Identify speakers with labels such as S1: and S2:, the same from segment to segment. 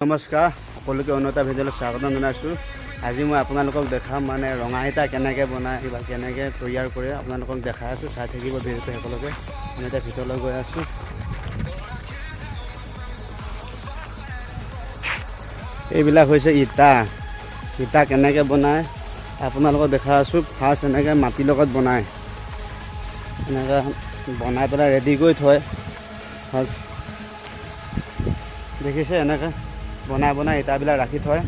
S1: নমস্কাৰ, সকলোকে অন্য এটা ভিডিঅ'লৈ স্বাগতম জনাইছোঁ। আজি মই আপোনালোকক দেখাম মানে ৰঙা ইটা কেনেকৈ বনায় বা কেনেকৈ তৈয়াৰ কৰে, আপোনালোকক দেখাই আছোঁ। চাই থাকিব ভিডিঅ'টো সকলোকে। আমি এতিয়া ভিতৰলৈ গৈ আছোঁ। এইবিলাক হৈছে ইটা। ইটা কেনেকৈ বনায় আপোনালোকক দেখাই আছোঁ। ফাৰ্ষ্ট এনেকৈ মাটিৰ লগত বনায়, এনেকৈ বনাই পেলাই ৰেডি কৰি থয়। ফাৰ্ষ্ট দেখিছে, এনেকৈ বনাই বনাই ইটাবিলাক ৰাখি থয়।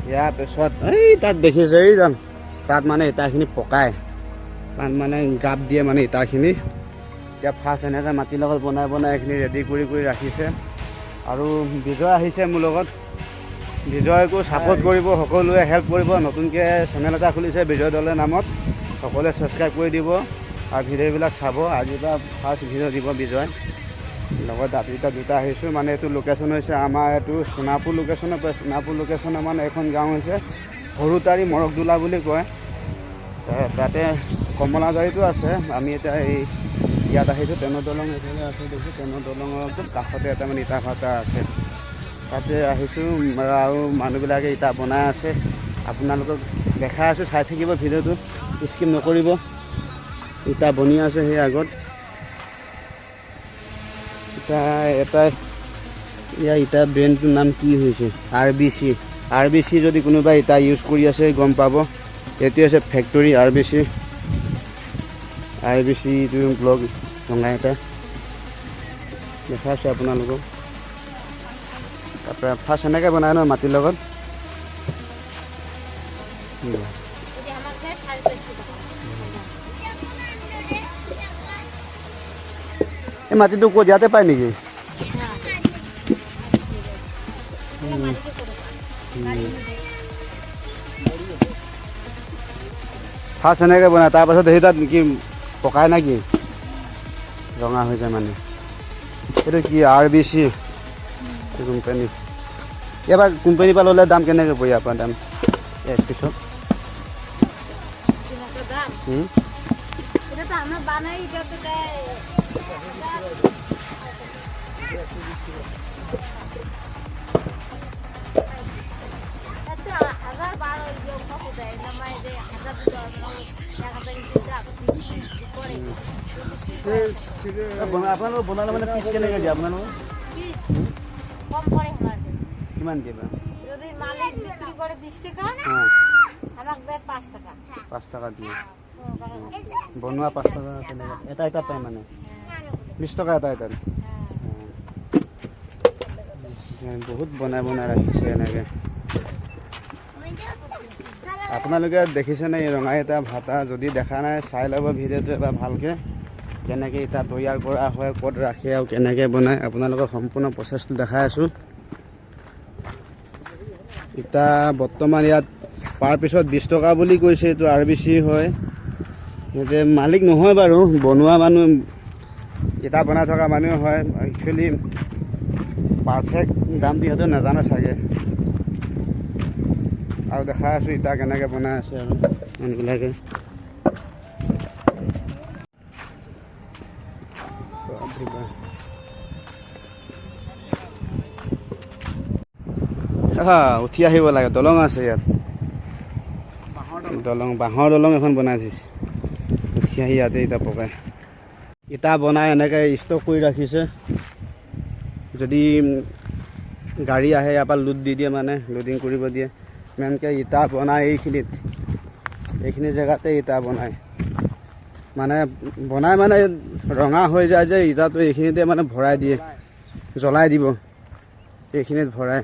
S1: ইয়াৰ পিছত এই তাত দেখিছে, এই যাম তাত মানে ইটাখিনি পকায়, তাত মানে গাপ দিয়ে মানে ইটাখিনি। এতিয়া ফাৰ্ষ্ট এনেকৈ মাটিৰ লগত বনাই বনাই এইখিনি ৰেডি কৰি কৰি ৰাখিছে। আৰু বিজয় আহিছে মোৰ লগত। বিজয়কো ছাপোৰ্ট কৰিব, সকলোৱে হেল্প কৰিব। নতুনকৈ চেনেল এটা খুলিছে বিজয় দলে নামত, সকলোৱে ছাবস্ক্ৰাইব কৰি দিব আৰু ভিডিঅ'বিলাক চাব। আজিৰ পৰা ফাৰ্ষ্ট ভিডিঅ' দিব বিজয়। লগত দুটা দুটা আহিছোঁ। মানে এইটো লোকেশ্যন হৈছে আমাৰ এইটো সোণাপুৰ লোকেশ্যনৰ পৰা, সোণাপুৰ লোকেশ্যনৰ মানে এখন গাঁও হৈছে সৰুতাৰী মৰকদোলা বুলি কয়। তাতে কমলাজাৰীতো আছে। আমি এতিয়া এই ইয়াত আহিছোঁ। ট্ৰেইনৰ দলং এইফালে আছে, দেখিছোঁ। ট্ৰেইনৰ দলঙৰ একদম কাষতে এটা মানে ইটা ভাটা আছে, তাতে আহিছোঁ। আৰু মানুহবিলাকে ইটা বনাই আছে, আপোনালোকক দেখাই আছোঁ। চাই থাকিব ভিডিঅ'টো, স্কিপ নকৰিব। ইটা বনি আছে সেই আগত। ইটা এটা ইয়াৰ ইটা ব্ৰেণ্ডটোৰ নাম কি হৈছে? R B C. R B C যদি কোনোবাই ইটা ইউজ কৰি আছে, গম পাব। এইটো হৈছে factory R B C. R B C এইটো ব্লক ৰঙা ইটা দেখাই আছোঁ আপোনালোকক। তাৰপৰা ফাৰ্ষ্ট এনেকৈ বনায় ন মাটিৰ লগত।
S2: এতিয়া আমাক দেয় 450 টকা।
S1: এই মাটিটো ক'ত, ইয়াতে পায় নেকি?
S2: হ্যাঁ, মাটিটো করে গাড়ি নিয়ে।
S1: ফাৰ্ষ্ট এনেকৈ বনায়, তাৰপাছত সেই তাত কি পকাই নে কি ৰঙা হৈ যায়। মানে এইটো কি আৰ বি চি কোম্পানী। ইয়াৰ পৰা কোম্পানীৰ পৰা ল'লে দাম কেনেকৈ পৰে? ইয়াৰ পৰা দাম এক পিছত?
S2: কিমানটা দাম? এটা তো আমরা বানাই, এটা তো দেয় 1012 কত দেয় নামাই দেয় 1000, 1000 দাম করে।
S1: আপোনালোকৰ বনালে মানে পিচ কেনেকৈ দিয়ে আপোনালোকৰ?
S2: পিস কম করে আমার।
S1: কিমান দিয়ে বা?
S2: যদি মালিক বিক্রি করে 20 টাকা, আমাকে দেয় 5 টাকা।
S1: 5 টকা দিয়ে বনোৱা, 5 টকা তেনেকৈ এটা এটা পায়। মানে 20 টকা এটা এটা। বহুত বনাই বনাই ৰাখিছে এনেকৈ। আপোনালোকে দেখিছেনে এই ৰঙা ইটা ভাটা? যদি দেখা নাই, চাই ল'ব ভিডিঅ'টো এবাৰ ভালকৈ, কেনেকৈ ইটা তৈয়াৰ কৰা হয়, ক'ত ৰাখে আৰু কেনেকৈ বনায়। আপোনালোকক সম্পূৰ্ণ প্ৰচেছটো দেখাই আছোঁ। ইটা বৰ্তমান ইয়াত পাৰ পিছত 20 টকা বুলি কৈছে। এইটো আৰ বি চি হয়। সিহঁতে মালিক নহয় বাৰু, বনোৱা মানুহ, ইটা বনাই থকা মানুহ হয়। একচুৱেলি পাৰফেক্ট দামটো সিহঁতে নাজানে চাগে। আৰু দেখাই আছোঁ ইটা কেনেকৈ বনাই আছে আৰু মানুহবিলাকে। বাপৰে বাপ। আহা, উঠি আহিব লাগে। দলং আছে ইয়াত, দলং, বাঁহৰ দলং এখন বনাই থৈছে। উঠি আহি ইয়াতে ইটা পকাই, ইটা বনাই এনেকৈ ষ্টক কৰি ৰাখিছে। যদি গাড়ী আহে, ইয়াৰ পৰা লোড দি দিয়ে, মানে লোডিং কৰিব দিয়ে। মেইনকৈ ইটা বনাই এইখিনিত, এইখিনি জেগাতে ইটা বনায়। মানে বনাই মানে ৰঙা হৈ যায় যে ইটাটো, এইখিনিতে মানে ভৰাই দিয়ে, জ্বলাই দিব এইখিনিত ভৰাই।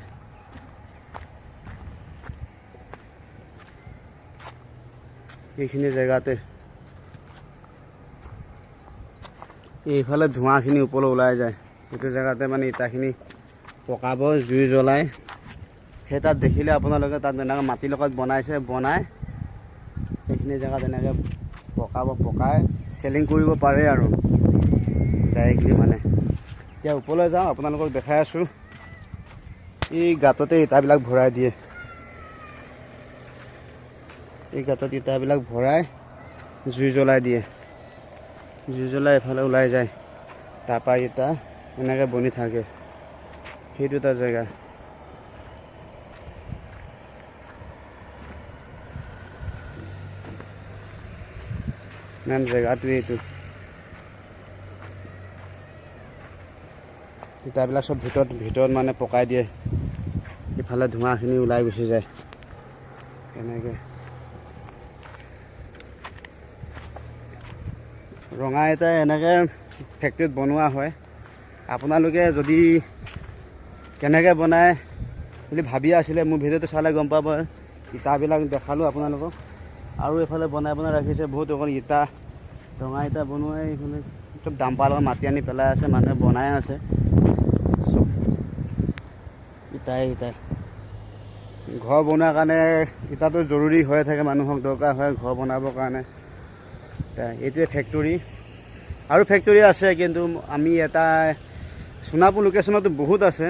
S1: এইখিনি জেগাতে এইফালে ধোঁৱাখিনি ওপৰলৈ ওলাই যায়। সেইটো জেগাতে মানে ইটাখিনি পকাব, জুই জ্বলাই। সেই তাত দেখিলে আপোনালোকে, তাত এনেকৈ মাটিৰ লগত বনাইছে, বনাই সেইখিনি জেগাত এনেকৈ পকাব, পকাই চেলিং কৰিব পাৰে আৰু ডাইৰেক্টলি। মানে এতিয়া ওপৰলৈ যাওঁ, আপোনালোকক দেখাই আছোঁ। এই গাঁততে ইটাবিলাক ভৰাই দিয়ে। এই গাঁতত ইটাবিলাক ভৰাই জুই জ্বলাই দিয়ে। জুই জ্বলাই এফালে ওলাই যায়। তাৰপৰা ইটা এনেকৈ বনি থাকে। সেইটো এটা জেগা। মেইন জেগাটোৱে এইটো। ইটাবিলাক চব ভিতৰত ভিতৰত মানে পকাই দিয়ে, ইফালে ধোঁৱাখিনি ওলাই গুচি যায় তেনেকৈ। ৰঙা ইটা এনেকৈ ফেক্টৰীত বনোৱা হয়। আপোনালোকে যদি কেনেকৈ বনায় বুলি ভাবি আছিলে, মোৰ ভিডিঅ'টো চালে গম পাব। ইটাবিলাক দেখালোঁ আপোনালোকক। আৰু এইফালে বনাই বনাই ৰাখিছে বহুত অকল ইটা, ৰঙা ইটা বনোৱাই। এইফালে চব ডাম্পাৰ লগত মাটি আনি পেলাই আছে, মানুহে বনাই আছে। চব ইটাই ইটাই। ঘৰ বনোৱাৰ কাৰণে ইটাটো জৰুৰী হৈ থাকে, মানুহক দৰকাৰ হয় ঘৰ বনাবৰ কাৰণে। এইটোৱে ফেক্টৰী। আৰু ফেক্টৰী আছে, কিন্তু আমি এটা সোণাপুৰ লোকেশ্যনতো বহুত আছে।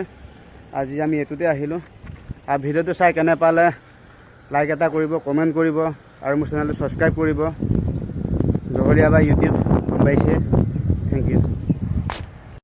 S1: আজি আমি এইটোতে আহিলোঁ। আৰু ভিডিঅ'টো চাই কেনে পালে লাইক এটা কৰিব, কমেণ্ট কৰিব আৰু মোৰ চেনেলটো ছাবস্ক্ৰাইব কৰিব। জহৰীয়া বা ইউটিউব গম পাইছে। Thank U.